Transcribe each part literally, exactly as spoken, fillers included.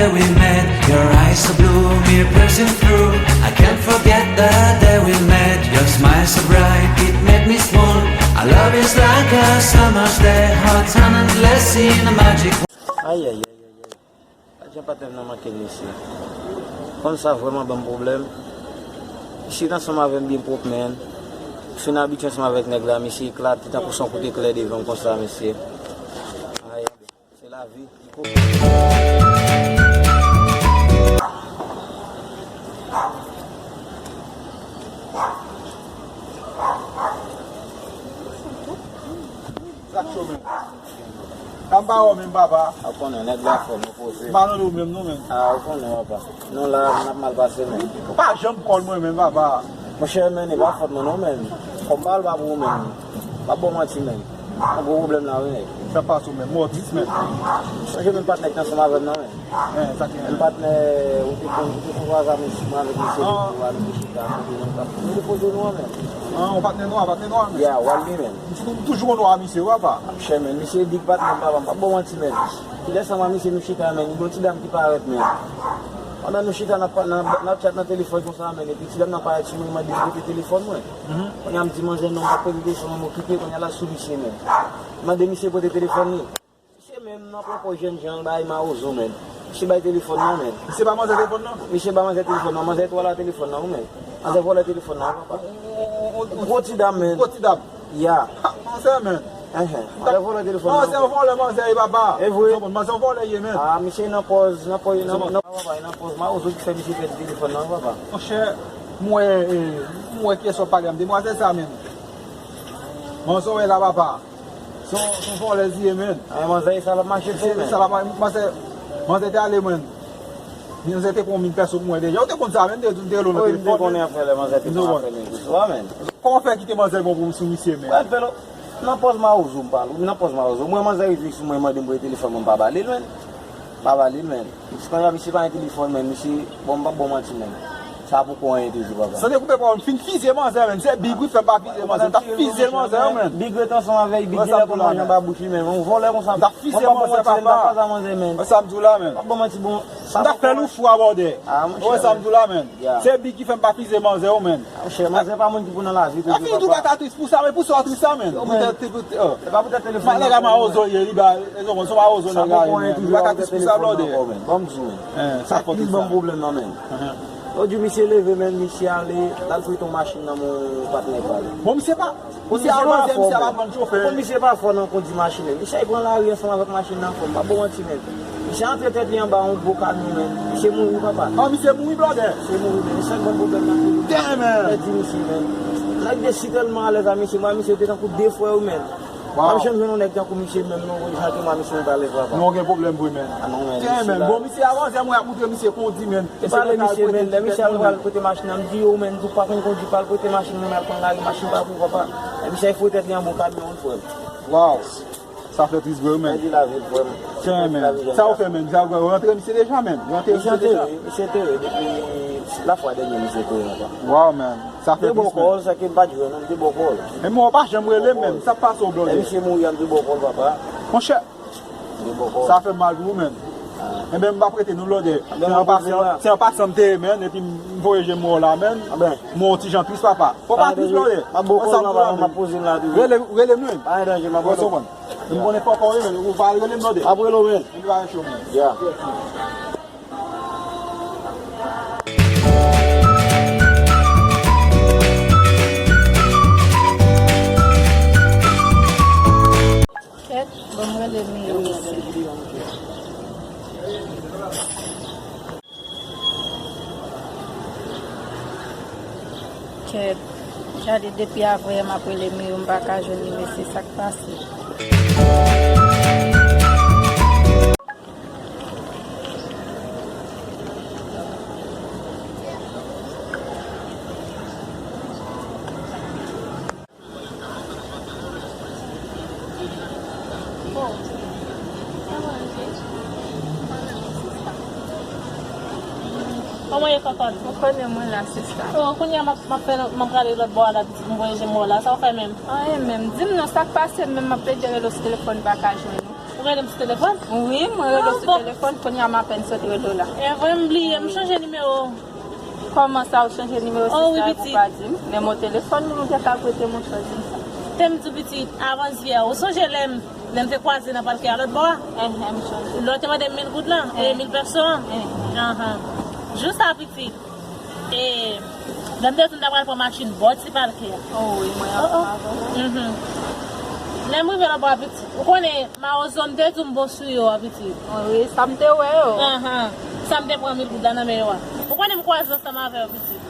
We met, your eyes so blue, me piercing through. I can't forget the day we met. Your smile so bright, it made me swoon. Our love is like a summer's day, hot and endless in a magic. Ayayay. Pa t jan patnè m nan manke m, mesye. Konn sa vrèman ban m pwoblèm. Misye t ansanm avè m byen pwòp, men. Fin abitye ansanm avèk nèg la, misye eklate tankou se yon kout eklè devan m konsa, mesye. Ay, se lavi. Sa k cho menm? Sa m pa wè w menm, papa. A w konnen, nèg la fò, nou poze. M pa tande w menm, non, menm. A, ou konnen, papa. Nou la, n ap mal pase, menm. Ou pa janm kòl mwen menm, papa. Monchè, men, e pa fòt mwen, non, menm. Kòm pa al pa pou ou menm. Pa bon manti, menm. Yon gwo pwoblèm la, wi, nèg. Sa pase w menm, mòdis menm. Sonje menm patnè k te ansanm avè m nan, menm. Hein, sa ki menm patnè, ou te konn, ou te konn kwaze avèk misye, mwen avèk misye, nou al, nou te chita, kote nou t ap, nou te poze nou an menm. Ah, yon patnè nwa, patnè nwa menm. Ya, w al li menm. M toujou konn w a misye, papa. Chè, men, misye big patnè m, papa, m p ap ba w manti, men. Kilè sa, mwen, misye, nou chita, men, gen yon ti dam ki parèt, men. Pandan nou chita, n ap, n ap, n ap chat nan telefòn konsa, men, epi ti dam nan parèt sou mwen, li mande m pote telefòn mwen. Kounye a, m di manzè non, m p ap pote telefòn mwen, m okipe, kounye a, l al sou misye, men. M mande misye pote telefòn li. Misye menm nan pran pòz jènjan, l bay mawozo, men. Misye bay telefòn nan, men. Misye ba manzè telefòn nan? Misye ba manzè telefòn nan. Manzè twò la telefòn nan, wi, men. Manzè vòlè telefòn nan, papa. Gwo ti dam, men. Gwo ti dam. Ya. Ha, manzè, men. Enhen. Manzè vòlè telefòn nan. Manzè vòlè, manzè, e papa. E vre. Manzè vòlè, ye, men. Ah, misye nan pòz, nan pòz, nan, nan, papa, nan pòz mawozo ki fè misye pèdi telefòn nan, papa. Monchè, m wè, eh, m wè kiyès w ap pale a, m demwazèl sa, men. Manzè w wè la, papa. Se yon, se yon vòlèz li ye, men. Ay, manzè, sa l ap mache fè, men. Sa l ap, manzè, manzè te ale, men. Manzè te pran mil pèso pou mwen deja. Ou te konn sa, men, m te, m te rele w nan telefòn. Wi, m te konnen afè lè manzè te pran afè men sou swa, men. Kòman w fè kite manzè bon pou m sou misye, men? Wè, fè l nan pòz mawozo m pale, nan pòz mawozo. Mwen, manzè rive sou mwen, mande m pou telefòn mwen, m pa ba li l, men. M pa ba li l, men. Kounye a, misye pa gen telefòn, men, misye, bon, m p ap ba w manti, men. Sa poko anyen toujou, papa. San dekoupe pawòl, m fin fizye manzè, men. Se Big wi fè m pa fizye manzè. M t ap fizye manzè, men. Big ret ansanm avèk Big, genlè konn manje anba bouch li, men. Yon vòlè konsa. M t ap fizye manzè, papa. M p ap ba w manti, men. Wè sa m di w la, men. M p ap ba w manti, bon. M t ap fè l yon fou a bòdè. Ah, monchè. Wè sa m di w la, men. Se Big ki fè m pa fizye manzè, wi, men. Monchè, manzè pa moun ki pou nan lavi toujou, papa. Fini tou pa ta tris pou sa, men pou sa w tris sa, men. Yo, men. Poutèt, poutèt, oh. Se pa poutèt telefòn nan, nèg la mawozo ye, li ba, se yon mawozo nèg la ye, men. Li pa ta tris pou sa, blòdè. Ban m di w, men. Sa k plis ban m pwoblèm nan, men. Lòt jou, misye leve, men, misye ale, l al prete yon machin nan men yon patnè pa l. Bon, misye pa, misye pa fò, men. Bon, misye pa fò nan kondi machin, men. Misye al pran lari ansanm avèk machin nan, fò, m pa ba w manti, men. Misye antre tèt li anba yon gwo kamyon, men. Misye mouri, papa. Ah, misye mouri, blòdè. Misye mouri, men. Se sa k ban m pwoblèm nan. Damn, man. Pèdi misye, men. Nèg de si tèlman alèz a misye, mwen, misye te tankou de frè yo, men. Wow. M ap janm jwenn yon nèg tankou misye, menm non, jan ke mwen, misye, nou t alèz, papa. Nou gen pwoblèm vre, men. Ah, non, men. Damn, man. Bon, misye avanse, mwen ap montre misye kondi, men. E pale misye, men. Lè misye al pral prete machin nan, m di yo, men, ou pa konn kondi, pral prete machin nan, al pran lari, machin pa pou, papa. Lè misye al fout tèt li anba yon kamyon, frè m. Wow. Sa fè tris vre, men. Pèdi lavi l, frè m. Damn, man. Sa w fè, men? Sa w rantre misye deja, men? Rantre misye deja? Misye antere, misye antere depi lafwa dènye misye antere, papa. Wow, man. Sa fè tris, men. M te bò kò l, sa ke m pa t jwenn, non, m te bò kò l. Men mwen, w pa janm rele m, men. Sa k pase w, blòdè? Lè misye mouri a, m te bò kò l, papa. Monchè, sa fè m mal pou ou, men. Enben, m p ap rete non, blòdè. Se an pasan, se an pasan m te ye, men, epi m voye je m wè w la, men. Mwen yon ti jan tris, papa. Fò w pa tris, blòdè. M ap ba w kòb nan ballon, m ap poze m la toujou. Rele, rele m, men. Pa gen danje, m ap rele w. Ou konnen fò kò w ye, men. Ou pa rele m, blòdè. M ap rele w, men. Epi pa gen cho, men. Ya. Kèt, bon, m rele Miyo isi. Kèt, gade depi avanyè m ap rele Miyo, m pa ka jwenn li, mesye, sa k pase? Kòman w ye, kòkòt? Ou konnen mwen la, sista. Oh, kounye a m ap, m ap fè, m ap prale lòt bò a la, pitit, m voye je m wè w la. Sa w fè menm? Anyen menm. Di m non, sa k pase menm? M ap plede rele w sou telefòn, m pa ka jwenn ou. Ou rele m sou telefòn? Wi, mwen rele w sou telefòn, kounye a m apèn sot rele w la. E vre, m bliye, m chanje nimewo. Kòman sa, ou chanje nimewo sista epi ou pa di m? Menm o telefòn, ou te ka prete m, ou chwazi m sa. Te m di w pitit, avansyè, ou sonje lè m, lè m te kwaze nan palkè a lòt bò a? Enhen, m sonje. Lè w te mande m mil goud lan, e mil peso an? Enhen. Jis a pitit. E, lè m te di m ta pral pran machin bò ti palkè a. Oh wi, mwen ansanm avè w. Lè m rive lòt bò a pitit, ou konnen mawozo m te di w m bon sou yo a pitit. Wi, sa m te wè yo. Anhan. Sa m te pran mil goud la nan men yo a. Ou konnen m kwaze ansanm avè yo pitit.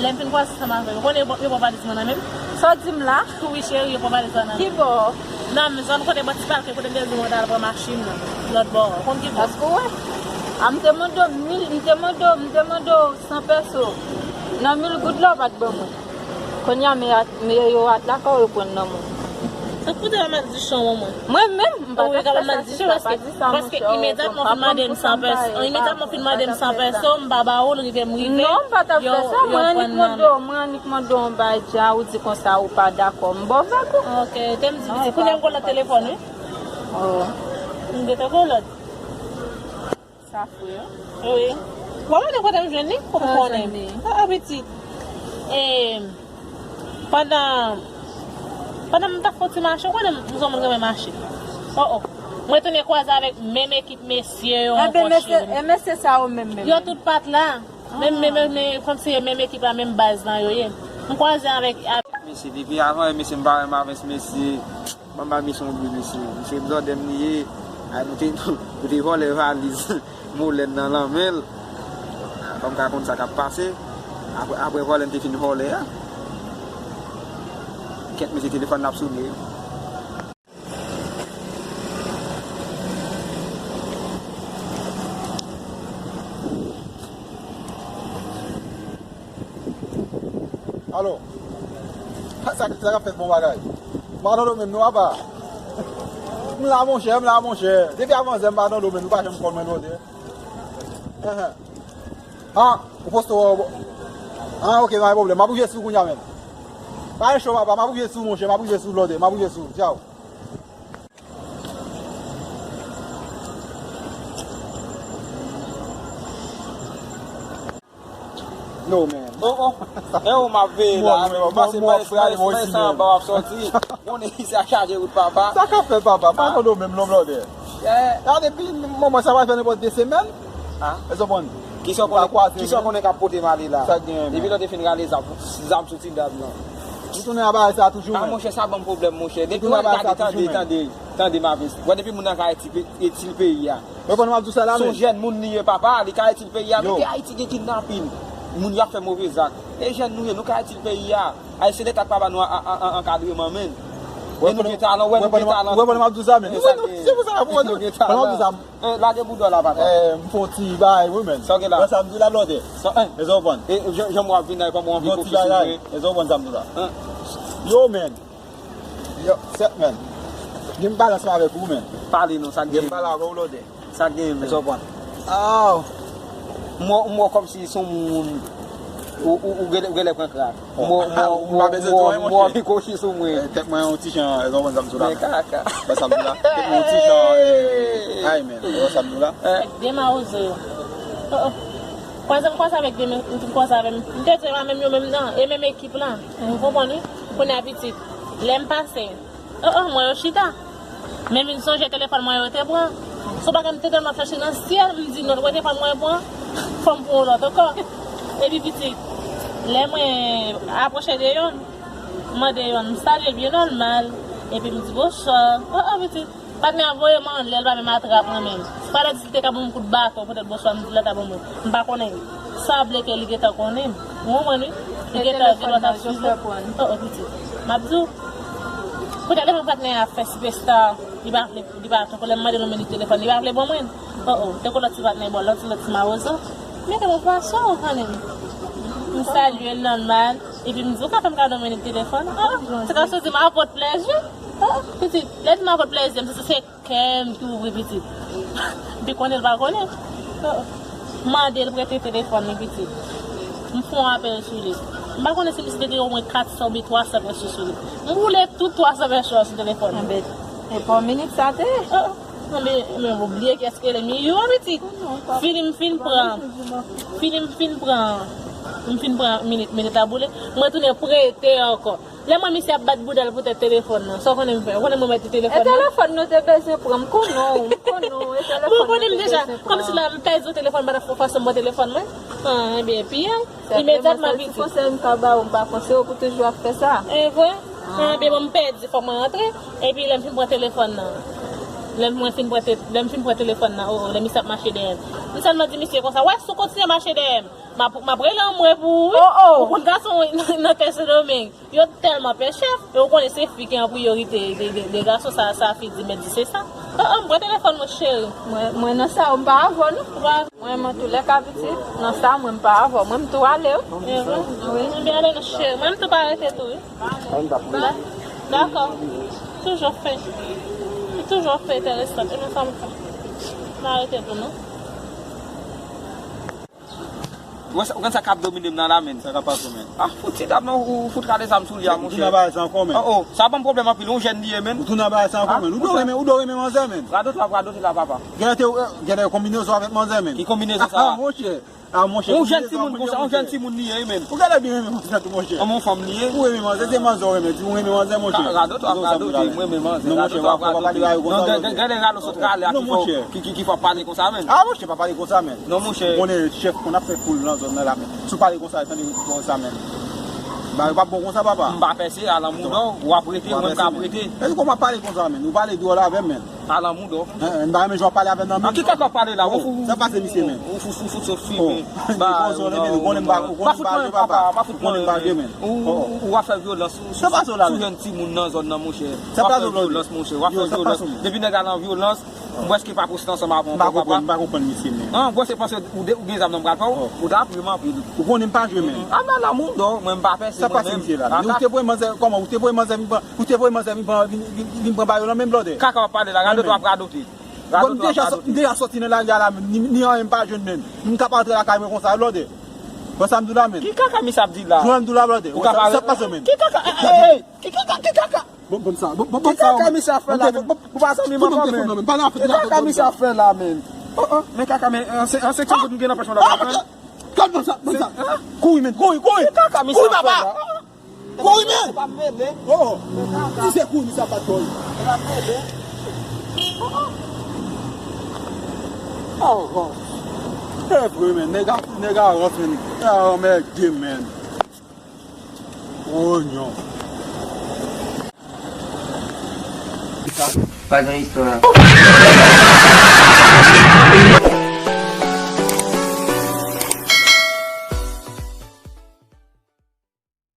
Lè m fin kwaze ansanm avè yo, ou konnen yo pran valiz mwen nan men m? Sa w di m la? Wi cheri, yo pran valiz la nan men m. Ki bò? Nan zòn kote bò ti palkè kote m te di w mwen t al pran machin nan. Lòt bò. Ou konn ki bò? Paske w wè, a m te mande w mil, m te mande w, m te mande w san peso. Nan mil goud la w pa t ban mwen. Kounye a, men a, men yo at lakay w yo pran nan men w. Sa k pote w a maldiksyon an mwen? Mwen menm, m pa t ap fè sa, sista, pa di sa, monchè, w konn pa konn pou sa m pa ye. Imedyatman w fin mande m san peso, m pa ba w l, rive m rive. Non, m pa t ap fè sa, mwen annik mande w, mwen annik mande w yon bagay dja, ou di konsa ou pa dakò, m ba w vag ou. Ok, te m di pitit, kounye a m konn nan telefòn wi. Oh. M gentan konn lòt. Sa fre wi. Wi. Bon, mwen te kote m jwenn li, pou m konnen. Ah, ah, pitit. E, pandan, pandan m t ap fè yon ti mache, ou konnen m se yon moun renmen mache. Oh, oh. Mwen tounen kwaze avèk menm ekip mesye yo ankò, cheri. E mesye sa yo menm, menm. Yo tout pa t la. Men, men, men, men, kòmsi e menm ekip la, menm baz lan yo ye. M kwaze avèk, avèk mesye, depi avan, mesye, m pa renmen avans mesye. Ban m ba mesye yon bri, mesye. Mesye blòdè m li ye. Ay, nou te, nou te vòlè valiz Molèn nan nan men l. Fò m ka konn sa k ap pase. Apre, apre vòlè m te fin vòlè a. Kèt, mesye, telefòn l ap sone. Alo. Sa, sa k ap fèt, bon bagay? M pa nan domèn nou apa. M la monchè, m la monchè. Depi avan yè m pa nan domèn nou, pa janm konn mwen blòdè. Enhen. Ah, ou poste w. Ah, ok, pa gen pwoblèm. M ap rive sou kounye a menm. Pa gen cho papa, m ap rive sou monchè, m ap rive sou blòdè, m ap rive sou. Tchaw. No, man. Oh, oh. E ou m ap veye la. Mwen, mwen, mwen, mwen, mwen, mwen, sa anba w ap sòti. Konnen isi a chaje wout papa. Sa k ap fèt papa? Pa nan domèn non blòdè. La depi moman sa va fè nenpòt de semèn. Èske w konprann? Kisa w konnen, kisa w konnen k ap pote m ale la? Sa k genyen, man? Depi lè w te fin rale zam, zam sou ti dam nan. Ou tounen a bagay sa toujou, man. Ah, monchè, sa ban m pwoblèm, monchè. Depi w al gade, tande, tande, tande, Mavis. Wè depi moun nan ka itil pe-, itil peyi a. Ou konprann m ap di w sa la, men. Se yon jèn moun li ye, papa, li ka itil peyi a. Yo. Depi Ayiti gen kidnapin, moun y ap fè move zak. E jèn nou ye, nou ka itil peyi a. Ay, se Leta k pa ba nou a, a, a, a, ankadreman, men. E nou gen talan, wè nou gen talan. Ou konprann m ap di w sa, men. Se pou sa, pou nou gen talan. Lage boudò la, papa. Eh, m fè yon ti bagay, wi, men. Sa w gen la? Wè sa m di w la, blòdè. Èske w konprann? E jan, jan w ap vin la, e kòman w anvi pwofite, men. Èske w konprann sa m di w la? Yo, men. Yo, sèt, men. Gen m pale ansanm avèk ou, men. Pale non, sa k gen? Gen m pale avè w, blòdè. Sa k gen, men? Èske w konprann? Ah. M wè, m wè w kòmsi se yon moun, ou, ou, ou genlè, ou genlè pran krak. M wè, m wè, m wè, m wè w vin kochi sou mwen. Eh, tèt mwen yon ti jan, èske w konprann sa m di w la? Men kaka. Wè sa m di w la? Tèt mwen yon ti jan, eh, ay, men, wè sa m di w la? Avèk de mawozo yo. Oh, oh. Kwaze m kwaze avèk de men, m fin kwaze avè m. M te di se pa menm yo menm nan, e menm ekip lan. Ou konprann, wi? Kounye a pitit. Lè m pase, oh, oh, m wè yo chita. Men vin sonje telefòn mwen yo te pran. Se yon bagay m te tèlman fèchè nan syèl, m di non, telefòn mwen pran, fò m pran yon lòt ankò. Epi pitit, lè mwen apwoche de youn, m mande youn, m salye l byen nòmal, epi m di bonswa. Oh, oh, pitit. Patnè a voye m anlè, l pa menm atrap mwen menm. Se pa lè di li te ka ban m kout baton, poutèt bonswa m di l la ta ban mwen. M pa konnen. Sanble ke li gentan konnen m. Ou konprann, wi? Li gentan gen dwa t ap swiv mwen. Oh, oh, pitit. M ap di w. Poutèt lè patnè a fè sipèsta, li pa vle, li pa, tankou lè m mande l yon minit telefòn, li pa vle ban mwen l. Oh, oh. Tankou lòt ti patnè bò, lòt ti, lòt ti mawozo. Mete m yon fason, ou konnen m. M salye l nòmal. Epi m di, ou ka fè m kado yon minit telefòn? Oh, se kòmsi w di m ap pote plèzi. Oh, pitit, lè di m ap pote plèzi, m santi se kè m ki ouvri pitit. M te konnen l pa konnen. Oh, mande l prete telefòn li pitit. M fè yon apèl sou li. M pa konnen si misye te gen omwen kat san oubyen twa san peso sou li. M boule tout twa san peso a sou telefòn li. Enben, e pa yon minit sa te ye? Oh, Anben, men ou bliye kiyès ki rele m. Yo, pitit. Fini m fin pran. Fini m fin pran. M fin pran minit, minit la boule. Mwen tounen prete ankò. Lè m wè misye ap bat bouda l poutèt telefòn nan, sa w konnen m fè? Ou konnen mwen mete telefòn nan? E telefòn nou te bezwen pran, m konnen w, m konnen w, e telefòn nou te bezwen pran. Ou konnen m deja, kòmsi la m pèdi telefòn, m pa t ap fè fason m pran telefòn mwen. Ah, ebyen, epi, imedyatman pitit. Ti konsèy m ka ba w, m pa konseye w pou toujou ap fè sa. E vre? Ah, ebyen, bon, m pèdi, fòk mwen rantre. Epi lè m fin pran telefòn nan, lè mwen fin pran te-, lè m fin pran telefòn nan, o, o, lè misye ap mache dèyè m. M sèlman di misye konsa, wè, si w kontinye mache dèyè m, m ap, m ap rele anmwe pou ou, wi. Ou konn gason nan tè Sendomeng. Yo tèlman pè chèf, e ou konnen se fi ki an priyorite de, de, de gason, sa, sa fi di, mèt di se sa. Oh, oh, m pran telefòn mwen, cheri. Mwen, mwen nan sa yo, m pa avè w, non. Mwen, nan tou lè ka, pitit, nan sa, mwen, m pa avè w. Mwen, m tou ale, wi. Wi. Ebyen, ale non, cheri. Mwen, m tou pa rete tou, wi. Dakò. Toujou fè. Toujou fè enteresan. E men sa m fè. M pa rete tou, non. Ou wè sa, ou konn sa k ap domine m nan la, menn? Sa k ap pase, menn? Ah, fout ti dam nan, ou, ou fout rale zam sou li a, monchè. Ou tounen bagay sa ankò, menn? Oh, oh, sa ban m pwoblèm anpil, yon jèn li ye, menn. Ou tounen bagay sa ankò, menn. Ou dwe renmen, ou dwe renmen manzè, menn. Radot la, radot la, papa. Genlè te, eh, genlè konbinezon avèk manzè, menn. Ki konbinezon sa? Ah, monchè. Ah, monchè, yon jèn timoun konsa, yon jèn timoun li ye, menn. Ou genlè byen renmen manzè tou, monchè. Yon fanm li ye. Ou renmen manzè, se manzè ou renmen, di ou renmen manzè, monchè. Radot w ap radote, mwen renmen manzè. Non, monchè, w ap pale bagay konsa, monchè. Gade ralo sot rale a ki fè w pale konsa, menn. Ah, monchè, pa pale konsa, menn. Non, monchè. Ou konnen chèf konn ap fè foul nan zòn nan la, men. Si w pale konsa, tande konsa, men. Bagay yo p ap bon konsa, papa. M pa pèse, alanmou dò, w ap rete, mwen m ka ap rete. Èske w pa pale konsa, men? Ou pale dwòl avè m, men. Alanmou dò. Hein, m pa renmen jan w ap pale avè m nan, men. An ki kaka w pale la? Ou fout, sa pase misye, men. Ou fout, fout, fout sot fi, men. Ba, ou konnen m pa, ou konnen m pa jwe, papa. Ou konnen m pa jwe, men. Ou, ou, ou ap fè vyolans sou, sou, sou jèn timoun nan zòn nan, monchè. Sa pase w la? Vyolans, monchè. W ap fè vyolans. Depi nèg la nan vyolans, M prèske pa poste ansanm avè w ankò, papa. M pa konprann, m pa konprann misye menm. An, ou panse ou de-, ou gen zam nan m pral fè w? Ou ta ap ri m anpil. Ou konnen m pa jwe menm. A, nan lanmou dò, mwen m pa pèse mwen menm. Sa pase misye la? Ou te voye manzè, kòman? Ou te voye manzè vin pran, ou te voye manzè vin pran, vin, vin, vin pran ba yo nan menm blòdè. Kaka w ap pale la, radote w ap radote. Radote w ap radote. M deja sòti nan lari a la, ni, ni anyen m pa jwenn menm. M ka pa antre lakay mwen konsa, blòdè. Wè sa m di w la menm. Ki kaka misye ap di la? Jwenn m di w la, blòdè. Wè sa, sa pase menm. Ki kaka? Ey, ey, ey, ki kaka, ki kaka? Bon, bon, sa, bon, bon, bon, sa, kaka misye ap fè la, bon, bon, bon, pa zanmi m ankò, men. Ki kaka misye ap fè la, men? Oh, oh, men kaka, men, an se, an se ki bout m gen nan pòch mwen la, papa. Gad, bon, sa, bon, sa. Kouri, men, kouri, kouri. Ki kaka misye ap fè la? Kouri, men. Oh, oh. Si se kouri, misye ap bat kò l. Oh, oh. E vre, men, nèg a, nèg a rans, men. Nèg a anmède, men. Onyon. Pa gen istwa.